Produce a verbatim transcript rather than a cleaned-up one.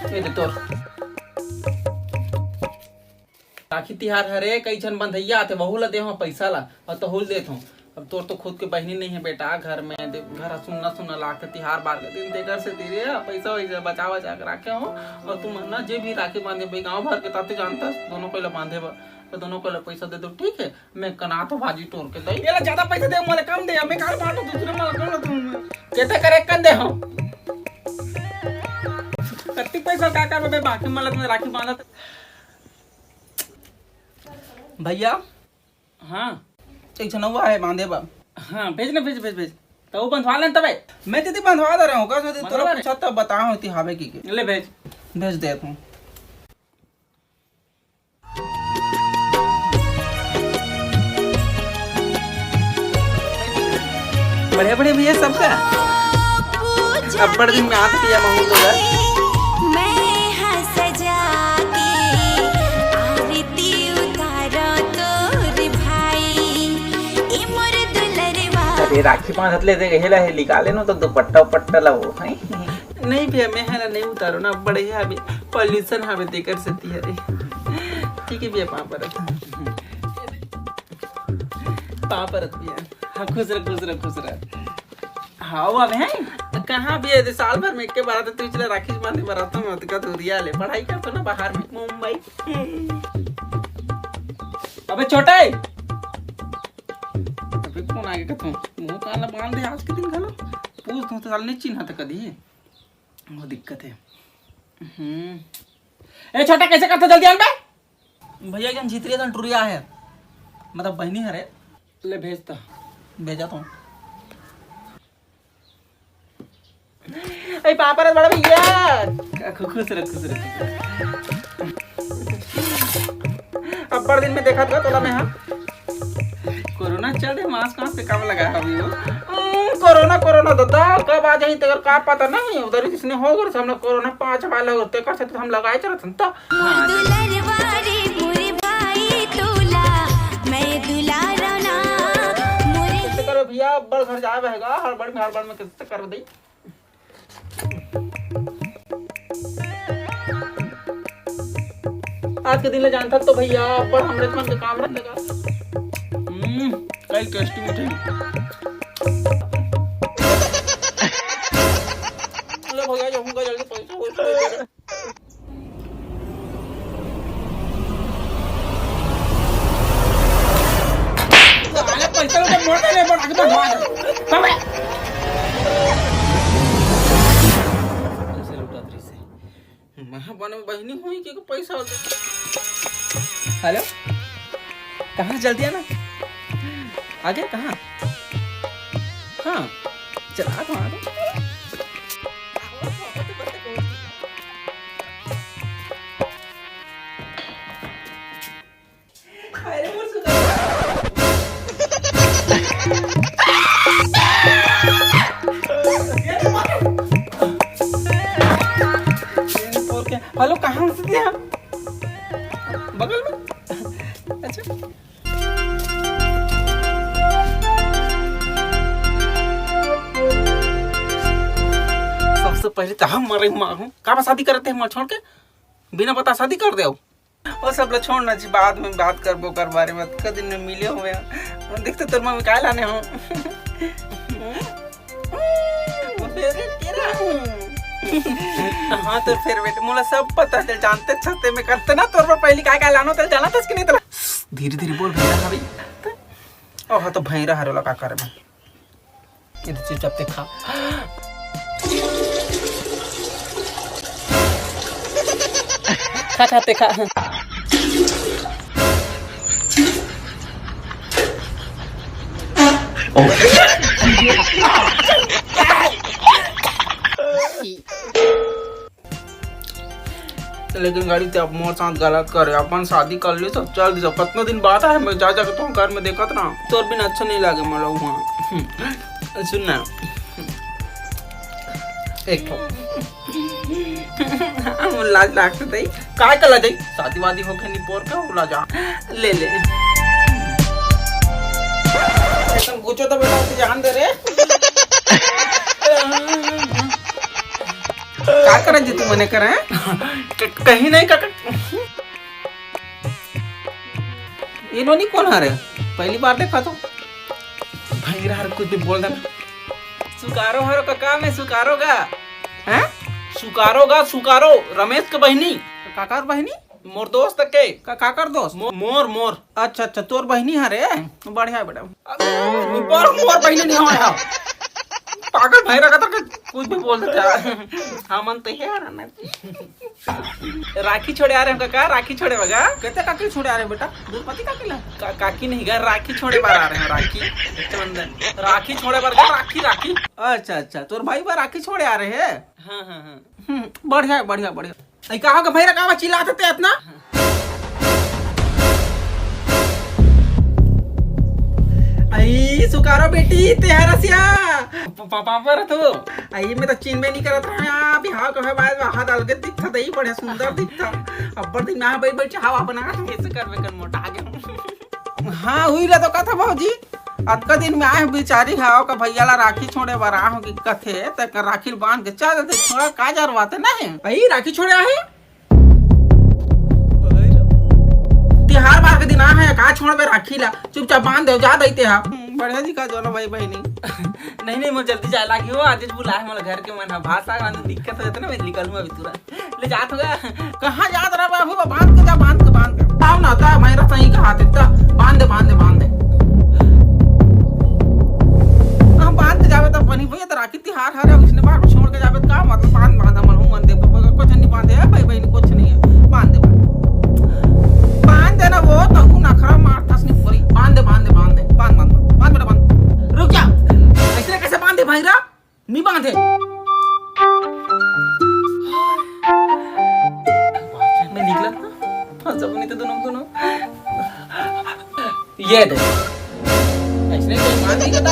ये दे तोर। राखी तिहार हरे, कई झन बंधइया आथे, वहू ला देहूं पैसा ला, अउ तहू ला देथों। अब तोर तो खुद के बहिनी नइ हे बेटा, घर में दे, घर ह सुन्ना सुन्ना लागथे तिहार बार के दिन, तेकर सेती रे पैसा वैसा बचा बचा के राखे हों। अउ तुमन ना जे भी राखी बांधे भाई गांव भर के, ताते जानथस दोनों कोई ला बांधे बर, तो दोनों कोई ला पैसा दे दो, ठीक है? मैं कनात हों भाजी टोर के दई। एला ज्यादा पैसा दे, मोला कम दे, मैं काल बांटो दूसरे मन ला, कौन तुम केते करे कन दे हो? कत्ती पैसा का करबे, बाकी मन ला तुमने राखी बांधत। भैया। हाँ। एक झन अउ आहे बांधे बर। हाँ, भेज ना, भेज, भेज, भेज। तो वो बंधवा लेन तबे। मैं दीदी बंधवा दे रहे हों, कस दीदी तोला बंधवा दे। पूछा तब बताओ होती हावे की के। ले भेज। भेज देत हों। बढ़िया बढ़िया भैया सबका। अब्बड़ दिन में आत भैया महू तो घर। मैं हंस जाके आरती उतारो तोर भाई, ए मोर दुलरवा। अरे राखी बांधत ले दे, हेला हे निकाले नो तो दुपट्टा उपट्टा ला वो, हैं? नहीं भैया, मैं हेला नहीं उतारो ना, बढ़िया अभी पॉल्यूशन हवे तेकर सेती हरे। ठीक है भैया, पाँव परत। पाँव परत भैया। हाँ, खुश रह, खुश रह, खुश रह। हाँ, वो अबे हैं? कहाँ भैया, ये साल भर में एक के बार तो तुझ ला राखी बांधे बर आता हूँ, तो का दूरिया ले, पढ़ाई करता ना बाहर में, मुंबई। अबे छोटा है। अबे कौन आगे का तू? मुंह काला बांध दे आज के दिन घलो। पूछ तू तो साल नहीं चिन्हा था कदी। वो दिक्कत है। हम्म। ए छोटा, कैसे करता, जल्दी आन बे। भैया, एक झन झितरिया झन टुरिया है, मतलब बहिनी हरे। ले भेज तो। भेजा तो। ए पापा रे बड़ा भैया। खु-, खुश रह, खुश रह, खुश रह। अब्बड़ दिन में देखत बा तोला मैं, हाँ। कोरोना चल रहे, मास्क वास्क के काम लगा है अभी वो। हम्म, कोरोना, कोरोना दादा, कब आ जाही तेकर का पता नहीं। उधर ही किसने हो गए, हम लोग कोरोना पाँच वाले होते कर सकते, हम लगाए चलत हन तो। हाँ, दुलरवा रे मोरे भाई तोला, मैं दुलारा ना मोरे। कैसे करो भैया, अब्बड़ घर जाए बहेगा, हड़बड़ में, हड़बड़ में कैसे कर दे। आज के दिन ले जानता तो भैया, पर हमरे मन के काम रहने का। हम्म, कई टेस्टी मिठाई। ले भैया, जाऊंगा जल्दी, पैसा वैसा दे दे। अरे पैसा उठा, मोड़ दे रे, मोड़, आगे बढ़, आगे। अबे। पैसा लुटा दे से। मैं बने बहिनी हुई कि पैसा होता। हेलो, कहाँ जल्दी आना? आगे कहाँ? हाँ, चला तो आ तो। अरे मोर सुता। हेलो, कहाँ से दिया? बगल में। अच्छा। सबसे पहले तो हम मरे माँ हूँ। का बा शादी करते हैं माँ छोड़ के? बिना बता शादी कर दे। वो सब ला छोड़ ना जी, बाद में बात करबो कर बारे में। कतका दिन में मिले हुए हैं। देख तो तोर मम्मी काय लाने हो। वो फेवरेट केरा। हाँ, तोर फेवरेट। मोला सब पता चल, जानते छते में करते ना तोर पर पहली काय काय लानो तेल जाना था कि नहीं तेला। धीरे धीरे बोल भैया, हाँ भाई। ओह, तो भैरा हरोला का करे भाई। ये तो चुपचाप ते खा। खा, खा, ते खा। लेकिन गाड़ी ते अब मोर साथ गलत करे, अपन शादी कर ले सब चल दे सब। कितना दिन बाद आए, मैं जा जाके तो घर में देखत रहा, तोर बिना अच्छा नहीं लागे मोला वहाँ। हम्म, सुन ना, एक ठो हम लाज लागत है, काय का लाज है? शादी वादी होके नहीं पोर का लाज आ। ले ले। एकदम गुचो तो बेटा, उसे जान दे रे। का करत जी तुमन एकर, हैं? क-, कहीं नहीं काका। ये नोनी कोन हरे? पहली बार देखा तो। भैरा हर कुछ भी बोल देना। सुकारो हरो काका, मैं सुकारो गा। हैं? सुकारो गा, सुकारो, रमेश के बहिनी। काकर बहिनी? मोर दोस्त के। का, काकर दोस्त? मो-, मोर, मोर। अच्छा, अच्छा, तोर बहिनी हरे? बढ़िया, बढ़िया। अबे, मोर, मोर बहिनी नहीं होय हा। पागल भैरा का तो कुछ भी बोल देता। हमन तो हे हरन। राखी छोड़े आ रहे हो का? राखी छोड़े बगा? कहते काकी छोड़े आ रहे हो बेटा? दुर्पति काकी ला? का-, काकी नहीं गा, राखी छोड़े बार आ रहे हो, राखी। रक्षाबंधन। राखी छोड़े बार गा, राखी, राखी। अच्छा, अच्छा, तोर भाई बार राखी छोड़े आ रहे हैं? हाँ, हाँ, हाँ। हम्म, बढ़िया है, बढ़िया, बढ़िया। आई का हो गा भैरा, का चिल्लात हे इतना? आई सुकारो बेटी, ते हरसिया। प-, प-, पापा रे तू। आई मैं तो चिन्हबे नहीं करत रहा, बिहाव के बाद हाथ अलगे दिखता, दही बड़े सुंदर दिखता। अब्बड़ दिन में बैठ बैठ हवा बना। कैसे करबे कर मोटा आगे। हाँ, हुई ला तो कथा भौजी। अतका दिन में आए बिचारी हा, ओकर भैया ला राखी छोड़े बर आ हो कि कथे, त राखी ल बांध के चल देते, छोड़ा का जरूरत है, नहीं? भाई, राखी छोड़े आहे? तिहार बार के दिन आ है, का छोड़बे राखी ला? चुपचाप बांध दे, जा दई ते हा। हम्म, बढ़िया जी का दोनों भाई बहिनी। नहीं, नहीं, मोर जल्दी जाए लागी हो, आज बुलाए मोला घर के मन हा, भात साग रांधे दिक्कत होत ना, मैं निकलूँ अभी तुरंत। ले जात होगा। कहाँ जात रहा बाबू? बांध के जा, बांध के, बांध के। आओ ना, ता मैं रहा सही कहा थे, ता बांध दे, बांध दे, बांध दे। हम बांध के जावे तो बनी भैया, तो राखी तिहार हरे, इसने बार छोड़ के जावे तो का मतलब? बांध, बांध, हमन हूँ मन दे, कुछ नहीं बांधे है भाई, बहन कुछ नहीं है, बांध दे, बांध। बांध दे ना वो, तो हूँ नखरा मार थस नहीं पूरी, बांध दे, बांध दे, बांध दे, बांध, बांध, बांध बेटा, बांध। रुक जा, ऐसे कैसे बांध दे भाई रा? नहीं बांधे। मैं निकला था, फंस जाऊंगी तो दोनों, दोनों। ये दे। ऐसने तो बांध नहीं करता।